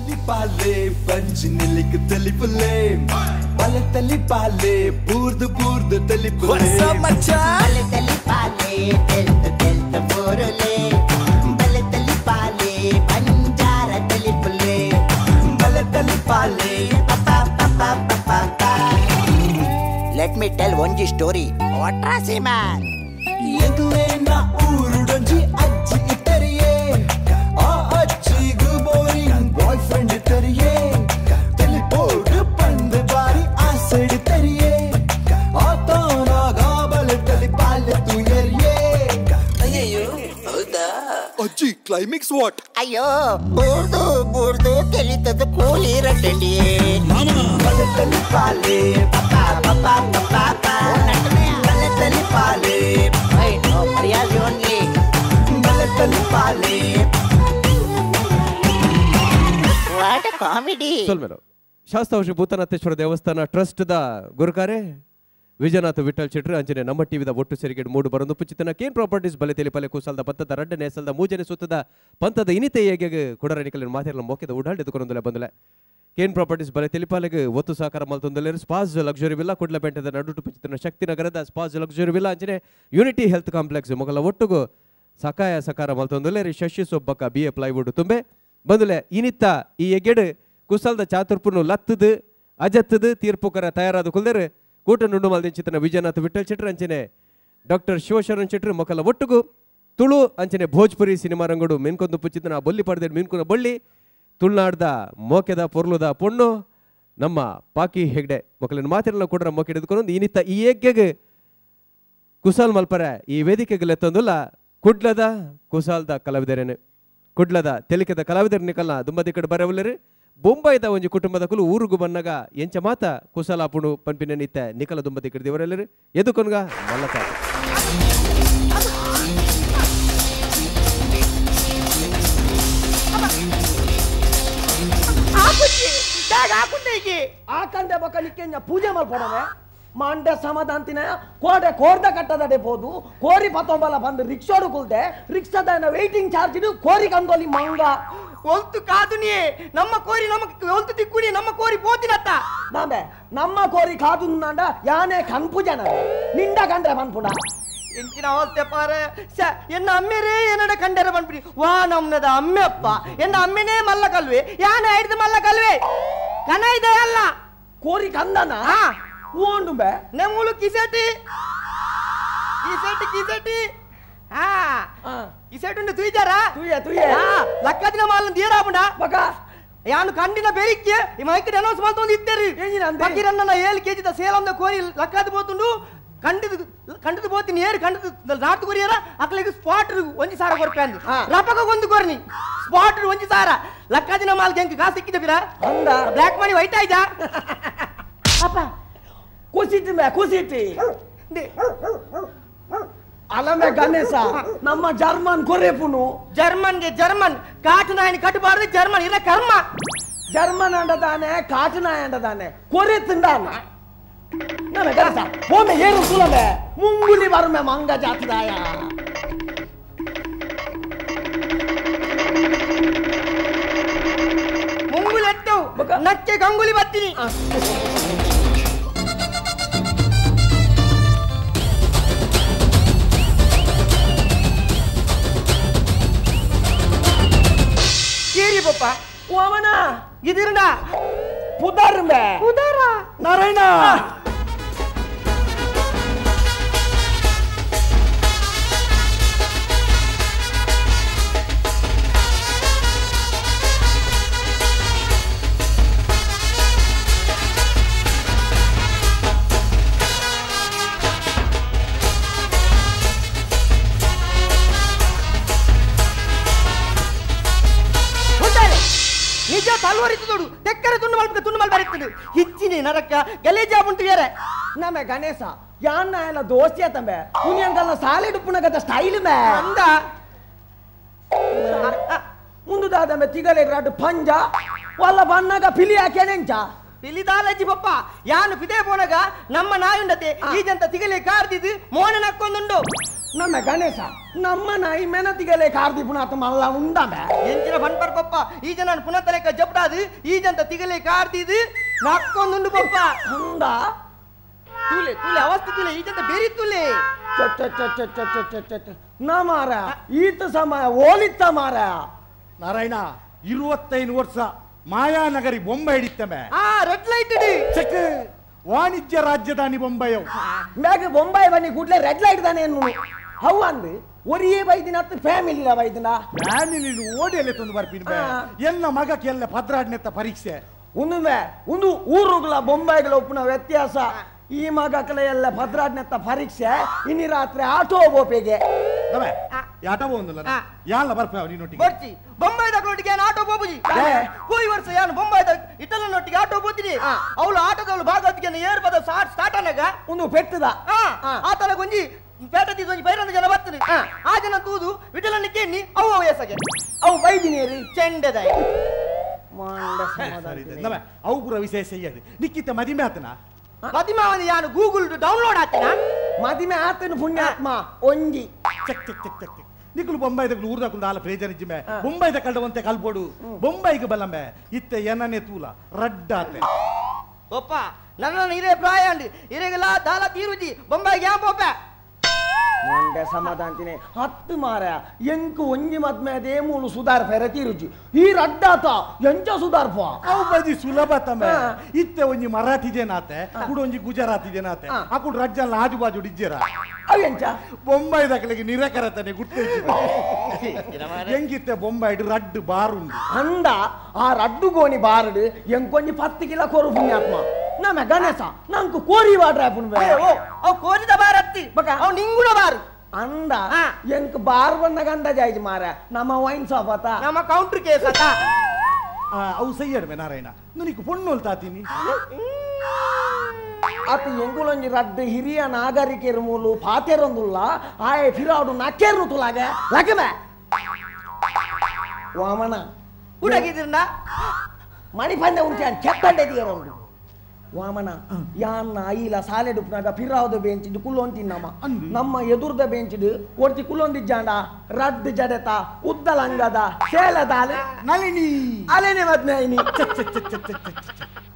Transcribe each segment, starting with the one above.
ತಲಿಪಾಲೆ ಬಂಜಿನಿಲಿಕ್ ತಲಿಪುಲೆ ಬಲೆ ತಲಿಪಾಲೆ ಬೂರ್ದು ಬೂರ್ದು ತಲಿಪುಲೆ ಬಲೆ ತಲಿಪಾಲೆ ತೆಲ್ತ ತೆಲ್ತ ಬೋರುಲೆ ಬಲೆ ತಲಿಪಾಲೆ ಬಂಜಾರ ತಲಿಪುಲೆ ಬಲೆ ತಲಿಪಾಲೆ let me tell ಒಂಜಿ ಸ್ಟೋರಿ ವಾಟ್ರಾಸಿ ಮ್ಯಾನ್ ಎಂಕ್ಲೇನ ಊರುಡೊಂಜಿ ಅಜ್ಜಿ ಇತ್ತರಿಯೇ ಆ ಅಜ್ಜಿಗು boring boy friend ಇತ್ತರಿಯೇ ತಲಿಪೋಡು ಪಂದು ಬಾರಿ ಆಸೆಡು ತರಿಯೇ ಆತನಾಗ ಬಲೆ ತಲಿಪಾಲೆ ತುಯರಿಯೇ ಅಯ್ಯಯ್ಯೋ ಹೌದಾ ಅಜ್ಜಿ ಕ್ಲೈಮ್ಯಾಕ್ಸ್ what ಅಯ್ಯೋ ಬೂರ್ದು ಬೂರ್ದು ತೆಲಿತದ ಕೂಲಿ ರಟ್ಟಲಿ ಬಲೆ ತಲಿಪಾಲೆ ಬಲೆ ತಲಿಪಾಲೆ ಮರ್ಯಾದೆ ಓನ್ಲಿ ಬಲೆ ತಲಿಪಾಲೆ what comedy ಸೊಲ್ಮೇಲು ಶಾಸ್ತಾವ ಶ್ರೀ ಭೂತನಾಥೇಶ್ವರ ದೇವಸ್ಥಾನ ಟ್ರಸ್ಟ್ದ ಗುರುಕಾರೆ ವಿಜಯನಾಥ ವಿಠಲ್ ಶೆಟ್ರು ಅಂಚನೆ ನಮ್ಮ ಟಿವಿದ ಒಟ್ಟು ಸೆರಿಗೆಡ್ ಮೂಡು ಬರಂದು ಪುಚಿತನ ಕೇನ್ ಪ್ರಾಪರ್ಟೀಸ್ ಬಲೆ ತೆಲಿಪಲೆ ಕುಸಲ್ದ ಪಂತದ ರಡ್ಡನೆ ಸಲ್ದ ಮೂಜನೆ ಸುತ್ತದ ಪಂತದ ಇನಿತೆ ಹೇಗೆ ಕೊಡರಣಿಕಲಿನ ಮಾತೆಲ್ಲ ಮೋಕೆದ ಉಡಾಲ್ಡೆದು ಕೊರೊಂದುಲೆ ಬಂದಲೆ ಕೇನ್ ಪ್ರಾಪರ್ಟೀಸ್ ಬಲೆ ತೆಲಿಪಾಲೆಗೆ ಒತ್ತು ಸಹಕಾರ ಮಲ್ತೊಂದಲೇರು ಸ್ಪಾಸ್ ಲಕ್ಸುರಿ ವಿಲ್ಲಾ ಕುಡ್ಲಪೇಟೆದ ನಡುಟು ಪುಚಿತನ ಶಕ್ತಿನಗರದ ಸ್ಪಾಸ್ ಲಕ್ಸುರಿ ವಿಲ್ಲಾ ಅಂಚನೆ unity health complex ಮೊಗಲ ಒಟ್ಟುಗು ಸಕಾಯ ಸಕಾರ ಮಲ್ತೊಂದಲೇರು ಶಶಿ ಸೊಬ್ಬಕ್ಕ B A plywood ತುಂಬೆ ಬಂದುಲೆ ಇನಿತ್ತ ಈ ಎಗೆಡು ಕುಸಲ್ದ ಚಾತುರ್ಪುನು ಲತ್ತದು ಅಜತ್ತದು ತೀರ್ಪುಕರ ತಯಾರಾದ ಕುಲ್ದೇರು ಕೂಟ ನುಂಡು ಮಲ್ದಿಂಚಿತನ ವಿಜಯನಾಥ ವಿಠಲ್ ಶೆಟ್ರು ಅಂಚನೆ ಡಾಕ್ಟರ್ ಶಿವಶರಣ್ ಶೆಟ್ರು ಮೊಕಲ ಒಟ್ಟುಗು ತುಳು ಅಂಚನೆ ಭೋಜ್ಪುರಿ ಸಿನಿಮಾ ರಂಗಡು ಮಿನ್ಕೊಂದು ಪುಚ್ಚಿತನ ಬೊಲ್ಲಿ ಪಡೆದ ಮೀನ್ಕುನ ಬೊಳ್ಳಿ ತುಳುನಾಡ್ದ ಮೋಕೆದ ಪೊರ್ಲುದ ಪೊಣ್ಣು ನಮ್ಮ ಪಾಕಿ ಹೆಗ್ಡೆ ಮೊಕಲಿನ ಮಾತಿರಲ್ಲ ಕೊಡ್ರ ಮೊಕೆ ಹಿಡಿದುಕೊಂಡು ಇನಿತ್ತ ಈ ಯಜ್ಞಗೆ ಕುಸಾಲ್ ಮಲ್ಪರ ಈ ವೇದಿಕೆಗೆ ಲೆತ್ತೊಂದುಲ್ಲ ಕುಡ್ಲದ ಕುಸಾಲ್ದ ಕಲಾವಿದರೇನು ಕುಡ್ಲದ ತೆಲಿಕೆದ ಕಲಾವಿದರ ನಿಕಲ್ನ ದುಂಬದಿ ಕಡೆ ಬರವಲ್ಲರು ಬೊಂಬೈದ ಒಂಜಿ ಕುಟುಂಬದ ಕುಲು ಊರುಗು ಬನ್ನಗ ಎಂಚ ಮಾತ ಕುಸಲಾಪುಣು ಪಂಪಿನ ನಿತ್ತ ನಿಕಲ ದುಂಬದಿ ಕಡೆ ದೇವರೆಲ್ಲರು ಎದುಕೊನ್ಗ ಮಲ್ಲತ ಆಕಂಡೆ ಬೊಕ ನಿಕ್ಕೆಂಜ ಪೂಜೆ ಮಲ್ಪೊಡವೆ ಮಾಂಡೆ ಸಮಾಧಾಂತಿನ ಕೋಡೆ ಕೋರ್ದ ಕಟ್ಟದಡೆ ಪೋದು ಕೋರಿ ಪತೊಂಬಲ ಬಂದು ರಿಕ್ಷಾಡು ಕುಲ್ದೆ ರಿಕ್ಷಾದ ವೇಟಿಂಗ್ ಚಾರ್ಜ್ ಕೋರಿ ಕಂದೋಲಿ ಮಂಗ ಒಲ್ತು ಕಾದುನಿ ನಮ್ಮ ಕೋರಿ ನಮಕ್ ಒಲ್ತು ತಿಕ್ಕುನಿ ನಮ್ಮ ಕೋರಿ ಪೋತಿನತ್ತ ನಾಂಬೆ ನಮ್ಮ ಕೋರಿ ಕಾದುಂದಾಂಡ ಯಾನೆ ಕನ್ಪುಜನ ನಿಂಡ ಕಂಡ್ರೆ ಪನ್ಪುಣ ಎಂಚಿನ ಅವಸ್ಥೆ ಪಾರ ಶ ಎನ್ನ ಅಮ್ಮೆರೇ ಏನಡ ಕಂಡರ ಪನ್ಪುನಿ ವಾ ನಮ್ನದ ಅಮ್ಮೆಪ್ಪ ಎನ್ನ ಅಮ್ಮೆನೇ ಮಲ್ಲ ಕಲ್ವೆ ಯಾನೆ ಹಿಡಿದು ಮಲ್ಲ ಕಲ್ವೆ ಕನ ಇದೆ ಅಲ್ಲ ಕೋರಿ ಕಂದನ ಓಂಡುಂಬೆ ನೆಮ್ಮೂಲು ಕಿಸೆಟಿ ಕಿಸೆಟಿ ಕಿಸೆಟಿ ಹಾ ಕಿಸೆಟ್ ಉಂಡು ತುಯ್ಜಾರ ತುಯ್ಯ ತುಯ್ಯ ಲಕ್ಕದಿನ ಮಾಲನ್ ತೀರಾಪುಂಡ ಬಕ ಯಾನು ಕಂಡಿನ ಬೆರಿಕ್ಕೆ ಈ ಮೈಕ್ ಅನೌನ್ಸ್ ಮಾಡ್ತೊಂದು ಇತ್ತೇರಿ ಬಕೀರನ್ನ 7 ಕೆಜಿದ ಸೇಲಂದ ಕೋರಿ ಲಕ್ಕದ ಪೋತುಂಡು ಕಂಡಿದು ಕಂಡಿದು ಪೋತಿನಿ ಏರು ಕಂಡಿದು ನಾಟು ಕೊರಿಯರ ಅಕ್ಲಿಗೆ ಸ್ಪಾಟ್ ಒಂಜಿ ಸಾರ ಕೊರ್ಪೆ ಅಂದು ರಪಕ ಒಂದು ಕೊರ್ನಿ ಸ್ಪಾಟ್ ಒಂಜಿ ಸಾರ ಲಕ್ಕಾದಿನ ಮಾಲ್ಗೆ ಹೆಂಗೆ ಕಾಸು ಸಿಕ್ಕಿದ ಬಿರ black money white ಆಯ್ತಾ ಅಪ್ಪ ಕುಸಿಟಿ ಮೇ ಕುಸಿಟಿ ಅಲಮೆ ಗಣೇಶ ನಮ್ಮ ಜರ್ಮನ್ ಕೊರೆಪುನು ಜರ್ಮನ್ಗೆ ಜರ್ಮನ್ ಕಾಟು ನಾಯಿನ ಕಟ್ಟಬಾರದು ಜರ್ಮನ್ ಇಲ್ಲ ಕರ್ಮ ಜರ್ಮನ್ ಅಂಡದಾನೆ ಕಾಟು ನಾಯಿ ಅಂಡದಾನೆ ಕೊರೆ ತಿಂದಾನ ನಮ್ಮ ಗಣೇಶ ಪೋಮೆ ಏರು ಸುಲಮೆ ಮುಂಗುಲಿ ಬರುಮೆ ಮಂಗ ಜಾತಿದಾಯ ಮುಂಗುಲಿ ಎತ್ತವು ನಕ್ಕೆ ಗಂಗುಲಿ ಬತ್ತೀನಿ ಕೇರಿ ಪಪ್ಪ ಓಮನ ಇದಿರಂಡ ಪುದರ್ಮೆ ಪುದರ ನಾರಾಯಣ ನಿಜ ತಲ್ವರಿತು ನೋಡು ತೆಕ್ಕರೆ ತುಂಡು ಮಲ್ಪ ತುಂಡು ಮಲ್ಪ ಬರುತ್ತದೆ ಹಿಚ್ಚಿನಿ ನರಕ ಗಲೇಜಾ ಉಂಟು ಬೇರೆ ನಮೆ ಗಣೇಶ ಯಾನ್ನ ಎಲ್ಲ ದೋಸ್ತಿ ತಂಬೆ ಪುಣ್ಯಂಗಲ್ಲ ಸಾಲಿಡು ಪುನಗದ ಸ್ಟೈಲ್ ಮೇ ಅಂದ ಮುಂದು ದಾದಮೆ ತಿಗಲೆ ರಾಡು ಪಂಜ ವಲ್ಲ ಬನ್ನಗ ಪಿಲಿ ಹಾಕ್ಯಾನೆಂಚ ಪಿಲಿ ದಾಲಜ್ಜಿ ಪಪ್ಪ ಯಾನು ಪಿದೆ ಪೋನಗ ನಮ್ಮ ನಾಯುಂಡತೆ ಈ ಜಂತ ತಿಗಲೆ ಕಾರ್ದಿದ್ದು ಮೋನ ನಕ್ಕೊಂದುಂಡು ನಮ್ಮ ಗಣೇಶ ನಮ್ಮ ನಾಯಿ ಮೆನತಿಗಲೇ ಕಾರ್ದಿ ಪುನಾತ ಮಲ್ಲ ಉಂಡಮೆ ಎಂಚಿನ ಬನ್ಪರ್ ಪಪ್ಪ ಈ ಜನ ಪುನಃ ತಲೆಕ ಜಪ್ಟಾದು ಈ ಜಂತ ತಿಗಲೆ ಕಾರ್ದಿದು ನಕ್ಕೊಂದುಂಡು ಪಪ್ಪ ಉಂಡ ತೂಲೆ ತೂಲೆ ಅವಸ್ಥೆ ತೂಲೆ ಈ ಜಂತ ಬೇರಿ ತೂಲೆ ನಾ ಮಾರ ಈತ ಸಮಯ ಓಲಿತ್ತ ಮಾರ ನಾರಾಯಣ 25 ವರ್ಷ ಮಾಯಾನಗರಿ ಬೊಂಬೆ ಹಿಡಿತಮೆ ಆ red light check ವಾಣಿಜ್ಯ ರಾಜಧಾನಿ ಬೊಂಬೆಯು ಮ್ಯಾಗ ಬೊಂಬೈ ಬನ್ನಿ ಕೂಡ್ಲೆ ರೆಡ್ ಲೈಟ್ ತಾನೆ how ಅಂದು ಒರಿಯೇ ಬೈದಿನ ಅತ್ತು ಫ್ಯಾಮಿಲಿ ಬೈದಿನ ಫ್ಯಾಮಿಲಿ ಓಡಿಯಲ್ಲೇ ತಂದು ಬರ್ಪಿನ ಎಲ್ಲ ಮಗಕ್ಕೆ ಎಲ್ಲ ಪದ್ರಾಡ್ನೆತ್ತ ಪರೀಕ್ಷೆ ಒಂದುಮೆ ಒಂದು ಊರುಗಳ ಬೊಂಬೈಗಳ ಒಪ್ಪುನ ವ್ಯತ್ಯಾಸ ಈ ಮಗಕಲೆ ಎಲ್ಲ ಭದ್ರಾಡ್ನೆತ್ತ ಪರೀಕ್ಷೆ ಇನ್ನಿ ರಾತ್ರಿ ಆಟೋ ಬೋಪೆಗೆ ಆಟೋ ಒಂದಲ್ಲ ಯಾಲ್ಲ ಬರ್ಪ ನೀನೊಟ್ಟಿಗೆ ಬರ್ತಿ ಬೊಂಬೈದ ಒಟ್ಟಿಗೆ ಆಟೋ ಬೋಬುಜಿ ಹೋಯಿ ವರ್ಷ ಯಾನು ಬೊಂಬೈದ ಇಟಲನೊಟ್ಟಿಗೆ ಆಟೋ ಬೋತೀನಿ ಅವಳು ಆಟೋದವಳು ಭಾಗವತಿಗೆ ಏರ್ ಬದ ಸ್ಟಾರ್ಟ್ ಅನ್ನಾಗ ಒಂದು ಪೆಟ್ಟದ ಆತನ ಗೊಂಜಿ ಪೇಟೆ ಒಂಜಿ ಬೈರಂದ ಜನ ಬರ್ತೀನಿ ಆ ಜನ ತೂದು ವಿಟಲನ್ನ ಕೇಳಿ ಅವು ವಯಸ್ಸಾಗೆ ಅವು ಬೈದಿನಿ ಚೆಂಡೆದ ಅವು ಪೂರ ವಿಶೇಷ ನಿಕ್ಕಿತ್ತ ಮದಿಮೆ ಆತನ ಮದಿಮೆ ಯಾನು ಗೂಗಲ್ ಡೌನ್ಲೋಡ್ ಆತನ ಮದಿಮೆ ಆತನ ಪುಣ್ಯಾತ್ಮ ಒಂಜಿ check check check check ನಿಕ್ಕಲು ಬೊಂಬೈದ ಊರ್ದಾಕುಂದ ಆಲ ಪ್ರೇಜನ ಜಿಮ್ಮೆ ಬೊಂಬೈದ ಕಳ್ಡವಂತೆ ಕಲ್ಬೋಡು ಬೊಂಬೈಗೆ ಬಲ್ಲಂಬೆ ಇತ್ತೆ ಏನನೆ ತೂಲ ರಡ್ಡಾತೆ ಒಪ್ಪ ನನ್ನ ಇರೇ ಪ್ರಾಯ ಅಂಡಿ ಇರೆಗಲ ದಾಲ ತೀರುಜಿ ಬೊಂಬೈಗೆ ಯಾಂ ಪೋಪೆ ಮಂಡೆ ಸಮಾಧಾಂತಿನೇ ಹತ್ತು ಮಾರ ಎಂಕು ಒಂಜಿ ಮದ್ಮೆ ಅದೇ ಮೂಲು ಸುಧಾರ್ ಫೆರ ತೀರುಜಿ ಈ ರಡ್ಡಾತ ಎಂಚ ಸುಧಾರ್ಪ ಅವು ಬದಿ ಸುಲಭ ತಮ್ಮ ಇತ್ತೆ ಒಂಜಿ ಮರಾಠಿ ಜನಾತೆ ಕೂಡ ಒಂಜಿ ಗುಜರಾತಿ ಜನಾತೆ ಆ ಕೂಡ ರಜ್ಜಲ್ಲ ಆಜು ಬಾಜು ಡಿಜ್ಜರ ಅವು ಎಂಚ ಬೊಂಬೈ ದಕ್ಕಲಿಗೆ ನಿರಕರತನೆ ಗುಟ್ಟೆ ಎಂಗಿತ್ತೆ ಬೊಂಬೈಡು ರಡ್ಡು ಬಾರುಂಡು ಅಂದ ಆ ರಡ್ಡು ಗೋಣಿ ಬಾರುಡು ಎಂಕೊಂಜಿ 10 ಕಿಲೋ ಕೋರು ಪುಣ್ಯಾತ್ಮ ನಮ್ಮ ಗಣೇಶ ನಂಕು ಕೋರಿ ವಾಡ್ರ ಅವು ಕೋರಿದ ಬಾರ್ ಅತ್ತಿ ಅವು ನಿಂಗುಣ ಬಾರು ಅಂದ ಎಂಕ್ ಬಾರ್ ಬಂದ ಗಂಡ ಜಾಯ್ಜಿ ಮಾರ ನಮ್ಮ ವೈನ್ ಶಾಪ್ ಆತ ನಮ್ಮ ಕೌಂಟರ್ ಕೇಸ್ ಆತ ಅವು ಸೈಯಡ್ಮೆ ನಾರಾಯಣ ನನಗೆ ಪೊಣ್ಣು ತಾತೀನಿ ಅತ ಎಂಗುಲೊಂಜಿ ರಡ್ಡು ಹಿರಿಯ ನಾಗರಿಕರು ಮೂಲು ಪಾತೆರೊಂದುಲ್ಲ ಆಯೆ ಫಿರಾಡು ನಕ್ಕೇರು ತುಲಾಗ ಲಗಮೆ ವಾಮನ ಹುಡುಗಿದ್ರನ್ನ ಮಣಿಪಂದೆ ಉಂಟು ಕೆತ್ತಂಡೆ ತೀರೋಂಡು ವಾಮನ ಯಾನ್ನ ಐಲ ಸಾಲೆಡುಪ್ನಾಗ ಫಿರಾವದ ಬೆಂಚಿಡು ಕುಲ್ಲೊಂತಿನ್ನಮ್ಮ ನಮ್ಮ ಎದುರ್ದ ಬೆಂಚಿಡು ಒರ್ತಿ ಕುಲ್ಲೊಂದಿಜ್ಜಾಂಡ ರಡ್ಡು ಜಡೆತ ಉದ್ದ ಲಂಗದ ಸೇಲದಾಲೆ ನಳಿನಿ ಅಲೆನೆ ಮದ್ಮೆ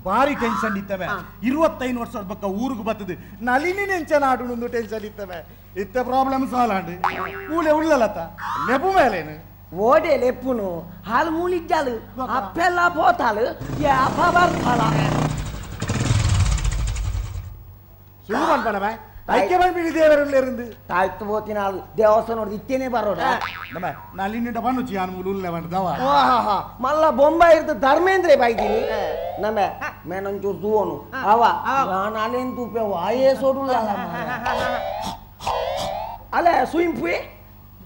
ಭಾರಿ ಟೆನ್ಷನ್ ಇತ್ತವೆ 25 ವರ್ಷದ ಬಕ್ಕ ಊರಿಗೆ ಬರ್ತದೆ ನಳಿನಿ ನೆಂಚನ ಆಡುಣೊಂದು ಟೆನ್ಷನ್ ಇತ್ತವೆ ಇತ್ತ ಪ್ರಾಬ್ಲಮ್ ಸಾಲ್ವ್ ಆಂಡ್ ಊಲೆ ಉಳ್ಳಲತ್ತ ಲೆಪು ಮೇಲೇನು ಓಡೆ ಲೆಪ್ಪುನು ಹಾಲು ಮೂಲಿಜ್ಜಾಲು ಅಪ್ಪೆಲ್ಲ ಪೋತಾಲು ಅಪ್ಪ ಬರ್ತಾಳ ಸುಳ್ಳು ಮಾಡ್ಬೇಡ ಐಕ್ಯ ಬಂದ್ಬಿಡಿ ದೇವರಲ್ಲಿருந்து ತಾಯ್ತು ಹೋತಿನ ದೇವಸ್ಥಾನ ನೋಡಿದ ಇತ್ತೇನೆ ಬರೋಣ ನಮ್ಮ ನಳಿನಿಂದ ಬನ್ನು ಚಿಯಾನ್ ಮುಲುಲ್ಲೆ ಬಂದವ ಮಲ್ಲ ಬೊಂಬೈ ಇರ್ತ ಧರ್ಮೇಂದ್ರೆ ಬೈದಿನಿ ನಮ್ಮ ಮೇನೊಂಚೂರು ತೂವನು ಅವ ನಾನು ಅಲೇನ್ ತೂಪೆ ವಾಯೇ ಸೋಡುಲ್ಲ ಅಲ್ಲ ಸುಯಿಂಪುಯೆ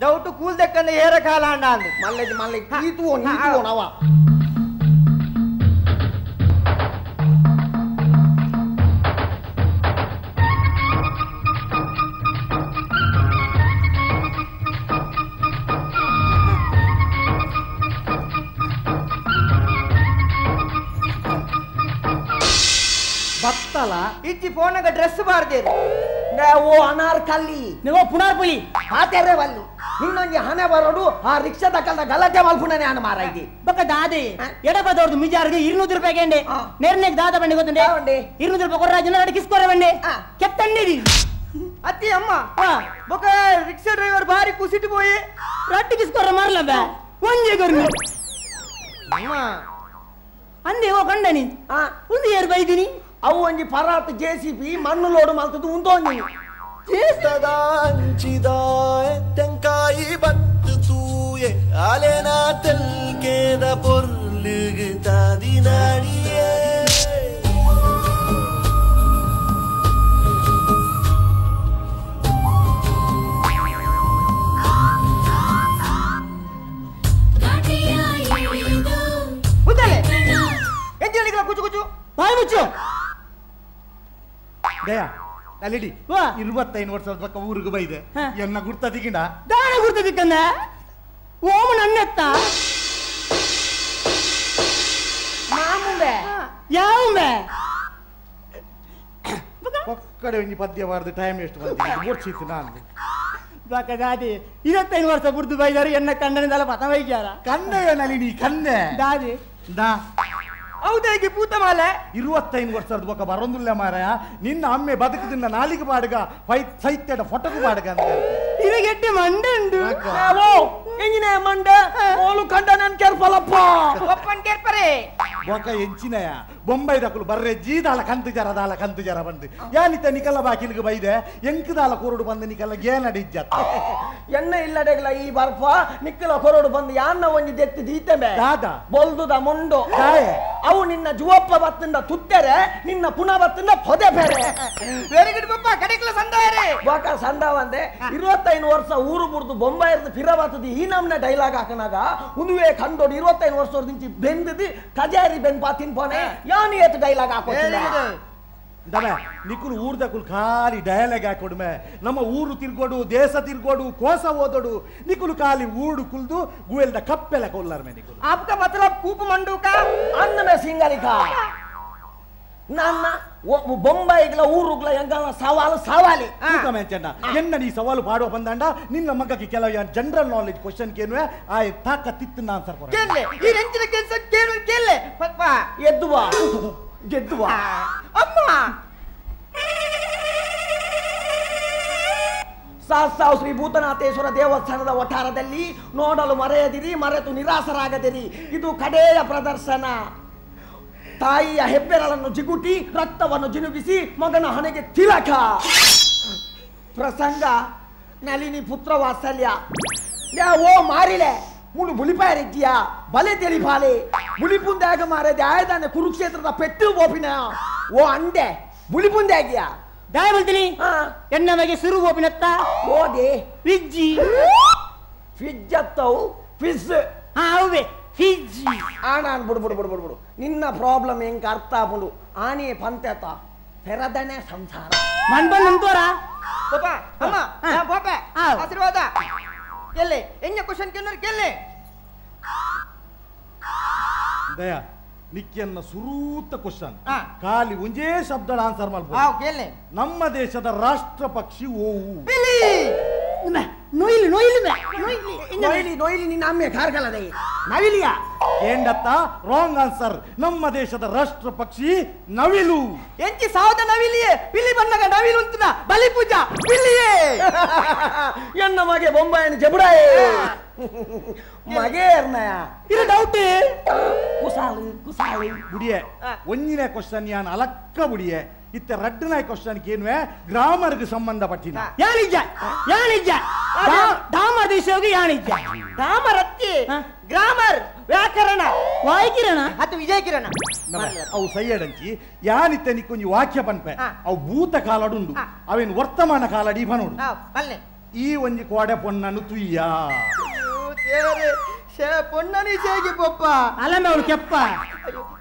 ಡೌಟ್ ಕೂಲ್ ದಕ್ಕಂದ ಏರ ಕಾಲ ಅಂಡ ಅಂದು ಮಲ್ಲೆಜ್ ಮಲ್ಲೆ ಈ ತೂವನು ಈ ತೂವನು ಅವ ಬತ್ತಲ ಇಚ್ಚಿ ಫೋನಾಗ ಡ್ರೆಸ್ ಬಾರ್ದೇರು ಓ ಅನಾರ್ಕಲ್ಲಿ ನೀವು ಪುನಾರ್ಪುಲಿ ಆತೆರೆ ಬಲ್ಲಿ ಇನ್ನೊಂದು ಹಣೆ ಬರೋಡು ಆ ರಿಕ್ಷಾದ ಕಲ್ದ ಗಲಾಟೆ ಮಲ್ಪುಣನೆ ಅನ್ನ ಮಾರಾಯ್ತಿ ಬಕ್ಕ ದಾದೆ ಎಡಬದವ್ರದ್ದು ಮಿಜಾರ್ಗೆ 200 ರೂಪಾಯಿ ಗೆಂಡೆ ನೆರ್ನೆಗ್ ದಾದ ಬಂಡಿ ಗೊತ್ತುಂಡೆ 200 ರೂಪಾಯಿ ಕೊರ್ರ ಜನ ಕಿಸ್ಕೊರ ಬಂಡೆ ಕೆತ್ತಂಡಿರಿ ಅತ್ತಿ ಅಮ್ಮ ಬೊಕ್ಕ ರಿಕ್ಷಾ ಡ್ರೈವರ್ ಭಾರಿ ಕುಸಿಟ್ಟು ಪೋಯಿ ರಟ್ಟಿ ಕಿಸ್ಕೊರ ಮಾರ್ಲ ಬಾ ಒಂಜೆ ಗೊರ್ಮಿ ಅಮ್ಮ ಅಂದೆ ಓ ಕಂಡನಿ ಒಂದು ಏರ್ ಬೈದಿನಿ ಅವು ಒಂಜಿ ಪರಾತ್ ಜೆಸಿಬಿ ಮಣ್ಣು ಲೋಡು ಮಲ್ತದ್ದು ಉಂದೊಂಜಿ ತೆಂಕಾಯಿ ಬತ್ತು ತೂಯೆ ಅಲೆನ ತೆಲ್ಕೇದ ಪೊರ್ಲುಗು ತಾದಿನಾಡಿಯೇ ಕುಚ್ಚು ಕುಚ್ಚು ಬಾಯಿ ಮುಚ್ಚು ದಯಾ ಅಲ್ಲಿಡಿ 25 ವರ್ಷದ ಪಕ್ಕ ಊರಿಗೆ ಬೈದೆ ಎನ್ನ ಗುರ್ತ ತಿಗಿಂಡ ದಾನ ಗುರ್ತ ತಿಕ್ಕಂದ ಓಮ ನನ್ನೆತ್ತ ಮಾಮುಂಬೆ ಯಾവുಂಬೆ ಒಕ್ಕಡೆ ಒಂಜಿ ಪದ್ಯ ಬಾರ್ದು ಟೈಮ್ ಎಷ್ಟು ಬಂದಿದೆ ಓಡ್ಸಿತ್ತು ನಾನು ದಾದಿ 25 ವರ್ಷ ಬುಡ್ದು ಬೈದಾರು ಎನ್ನ ಕಣ್ಣನಿಂದಲ ಪತ ವೈದ್ಯಾರ ಕಣ್ಣೆಯ ನಳಿನಿ ಕಣ್ಣೆ ದಾದಿ ದಾ ಹೌದಾಗಿ ಪೂತ ಮಾಲೆ 25 ವರ್ಷದ ಬೊಕ್ಕ ಬರೊಂದುಲ್ಲ ಮಾರಾಯ ನಿನ್ನ ಅಮ್ಮೆ ಬದುಕದಿಂದ ನಾಲಿಗೆ ಬಾಡುಗ ಸೈತ್ಯದ ಫೋಟೋకు ಬಾಡುಗ ಅಂತ ಇರಗೆಟ್ಟೆ ಮಂಡೆ ಉಂಡು ಎಂಜಿನ ಮಂಡೆ ಓಲು ಕಂಡ ನನ್ ಕೇರ್ಪಲಪ್ಪ ಒಪ್ಪನ್ ಕೇರ್ಪರೆ ಬೊಕ್ಕ ಎಂಚಿನಯ ಬೊಂಬೈ ದಕುಲು ಬರ್ರೆ ಜೀದಾಲ ಕಂತು ಜರ ದಾಲ ಕಂತು ಜರ ಬಂದು ಯಾನಿತ ನಿಕಲ್ಲ ಬಾಕಿಲ್ಗೆ ಬೈದೆ ಎಂಕದಾಲ ಕೊರಡು ಬಂದು ನಿಕಲ್ಲ ಗೇನಡಿ ಇಜ್ಜತ್ತ ಎಣ್ಣೆ ಇಲ್ಲಡೆಗಲ ಈ ಬರ್ಫ ನಿಕ್ಕಲ ಕೊರಡು ಬಂದು ಯಾನ್ನ ಒಂಜಿ ದೆತ್ತಿ ದೀತಮೆ ದಾದ ಬೊಲ್ದುದ ಮೊಂಡು ಅವು ನಿನ್ನ ಜುವಪ್ಪ ಬತ್ತಿಂದ ತುತ್ತೆರೆ ನಿನ್ನ ಪುನಃ ಬತ್ತಿಂದ ಪೊದೆ ಬೇರೆ ವೆರಿ ಗುಡ್ ಪಪ್ಪ ಕಡೆಕ್ಲ ಸಂದಾರೆ ಬಾಕ ಸಂದಾವಂದೆ 25 ವರ್ಷ ಊರು ಬುಡ್ದು ಬೊಂಬೈ ಇರ್ದು ಫಿರ ಬತ್ತದು ಈ ನಮ್ನ ಡೈಲಾಗ್ ಹಾಕನಾಗ ಉದುವೆ ಕಂಡೋಡು 25 ವರ್ಷ ದಿಂಚಿ ಬೆಂದದು ಕಜಾರಿ ಬೆನ್ ಪಾತಿನ್ ಪೋನೆ ಯಾನು ಏತು ಡೈಲಾಗ್ ಹಾಕೋತಿಲ್ಲ ದಮೆ ನಿಕುಲು ಊರ್ದಕುಲು ಖಾಲಿ ಡೈಲಾಗ್ ಹಾಕೊಡ್ಮೆ ನಮ್ಮ ಊರು ತಿರ್ಗೋಡು ದೇಶ ತಿರ್ಗೋಡು ಕೋಸ ಓದೋಡು ನಿಕುಲು ಖಾಲಿ ಊಡು ಕುಲ್ದು ಗುವೆಲ್ದ ಕಪ್ಪೆಲ ಕೊಲ್ಲಾರ ಮೇ ನಿಕುಲು ಆಪ್ಕ ಮತಲಬ್ ಕೂಪ ಮಂಡೂಕ ಅನ್ನಮೆ ಸಿಂಗಲಿಕ ನನ್ನ ಬೊಂಬೈಗ್ಲ ಊರುಗ್ಲ ಎಂಗಲ ಸವಾಲು ಸವಾಲಿ ಚೆಂಡ ಎನ್ನ ನೀ ಸವಾಲು ಪಾಡುವ ಬಂದಂಡ ನಿನ್ನ ಮಗಕ್ಕೆ ಕೆಲವು general knowledge question ಕೇನುವೆ ಆ ತಾಕ ತಿತ್ತು ಆನ್ಸರ್ ಕೊರ ಕೇಳಲೆ ಈ ರೆಂಚಿನ ಕೆಲಸ ಕೇಳು ಕೇಳಲೆ ಪಪ್ಪ ಎದ್ದುವಾ ಗೆದ್ದುವಾ ಅಮ್ಮ ಸಾಸ್ತಾವ್ ಶ್ರೀ ಭೂತನಾಥೇಶ್ವರ ದೇವಸ್ಥಾನದ ವಠಾರದಲ್ಲಿ ನೋಡಲು ಮರೆಯದಿರಿ, ಮರೆತು ನಿರಾಸರಾಗದಿರಿ. ಇದು ಕಡೆಯ ಪ್ರದರ್ಶನ. ತಾಯಿಯ ಹೆಬ್ಬೆರಳನ್ನು ಜಿಗುಟಿ ರಕ್ತವನ್ನು ಜಿನುಗಿಸಿ ಮಗನ ಹಣೆಗೆ ತಿಲಕ. ಪ್ರಸಂಗ ನಳಿನಿ ಪುತ್ರ ವಾತ್ಸಲ್ಯ. ಓ ಮಾರಿಲೆ ಮುಳು ಬುಲಿಪಾರಿಜ್ಜಿಯ ಬಲೆ ತೆಲಿಪಾಲೆ ಬುಲಿಪುಂದಾಗ ಮಾರದೆ ಆಯ್ದಾನೆ ಕುರುಕ್ಷೇತ್ರದ ಪೆಟ್ಟು ಬೋಪಿನ ಓ ಅಂಡೆ ಬುಲಿಪುಂದಾಗಿಯ ದಾಯ ಬಲ್ತೀನಿ ಎನ್ನ ಮಗೆ ಸುರು ಬೋಪಿನತ್ತ ಓದೆ ಫಿಜ್ಜಿ ಫಿಜ್ಜತ್ತವು ಫಿಜ್ ಹಾ ಅವೇ ಫಿಜ್ಜಿ ಆಣಾನ್ ಬಿಡು ಬಿಡು ಬಿಡು ಬಿಡು ಬಿಡು ನಿನ್ನ ಪ್ರಾಬ್ಲಮ್ ಹೆಂಗೆ ಅರ್ಥ ಆಪುಂಡು ಆನೆ ಪಂತೆತ ಪೆರದನೆ ಸಂಸಾರ ಮನ್ ಬಂದು ನಂತೋರ ಪಾಪ ಅಮ್ಮ ನಾ ಪಾಪ ಆಶೀರ್ವಾದ ಕೇಳಿ ಎನ್ನ ಕ್ವಶನ್ ಕೇಳೋರು ಕೇಳಿ ದಯಾ ನಿಕ್ಕಿಯನ್ನ ಸುರೂತ ಕ್ವಶನ್ ಖಾಲಿ ಒಂದೇ ಶಬ್ದ ಆನ್ಸರ್ ಮಾಡ್ಬೋದು ಕೇಳಿ ನಮ್ಮ ದೇಶದ ರಾಷ್ಟ್ರ ಪಕ್ಷಿ ಓವು ನೊಯ್ಲಿ ನೊಯ್ಲಿ ನೊಯ್ಲಿ ನೊಯ್ಲಿ ನಿನ್ನ ಅಮ್ಮೆ ಕಾರ್ಗಲದೆ ನವಿಲಿಯ ಏಂಡತ್ತ ರಾಂಗ್ ಆನ್ಸರ್ ನಮ್ಮ ದೇಶದ ರಾಷ್ಟ್ರ ಪಕ್ಷಿ ನವಿಲು ಎಂಚಿ ಸಾವದ ನವಿಲಿಯೇ ಪಿಲಿ ಬಣ್ಣಗ ನವಿಲು ಅಂತನ ಬಲಿ ಪೂಜಾ ಪಿಲಿಯೇ ಎನ್ನ ಮಗೆ ಬೊಂಬಾಯನ ಜಬುಡಾಯೇ ಮಗೆ ಎರ್ನಯ ಇದು ಡೌಟ್ ಕುಸಾಲು ಕುಸಾಲು ಬುಡಿಯೇ ಒಂದಿನ ಕ್ವಶನ್ ಯಾನ್ ಅಲಕ್ಕ ಬುಡಿಯೇ ಇತ್ತ ರಡ್ಡನೇ ಕ್ವಶನ್ ಕೇನ್ವೆ ಗ್ರಾಮರ್ಗೆ ಸಂಬಂಧಪಟ್ಟಿನ ಯಾನಿಜ್ಜ ಯಾನಿಜ್ಜ ಡಾಮ ದೇಶೋಗಿ ಯಾನಿಜ್ಜ ಗ್ರಾಮರ್ ಅತ್ತಿ ಗ್ರಾಮರ್ ವ್ಯಾಕರಣ ವಾಯ್ಕಿರಣ ಅದು ವಿಜಯ ಕಿರಣ ಅವು ಸೈಯಡಂಚಿ ಯಾನಿತ್ತ ನಿಕ್ಕೊಂಜಿ ವಾಕ್ಯ ಪನ್ಪೆ ಅವು ಭೂತ ಕಾಲಡುಂಡು ಅವೇನು ವರ್ತಮಾನ ಕಾಲಡಿ ಬನೋಡು ಈ ಒಂಜಿ ಕೋಡೆ ಪೊನ್ನನು ತುಯ್ಯ ಪೊನ್ನನಿ ಸೇಗಿ ಪೊಪ್ಪ ಅಲ್ಲಮ್ಮ ಅವಳು ಕೆಪ್ಪ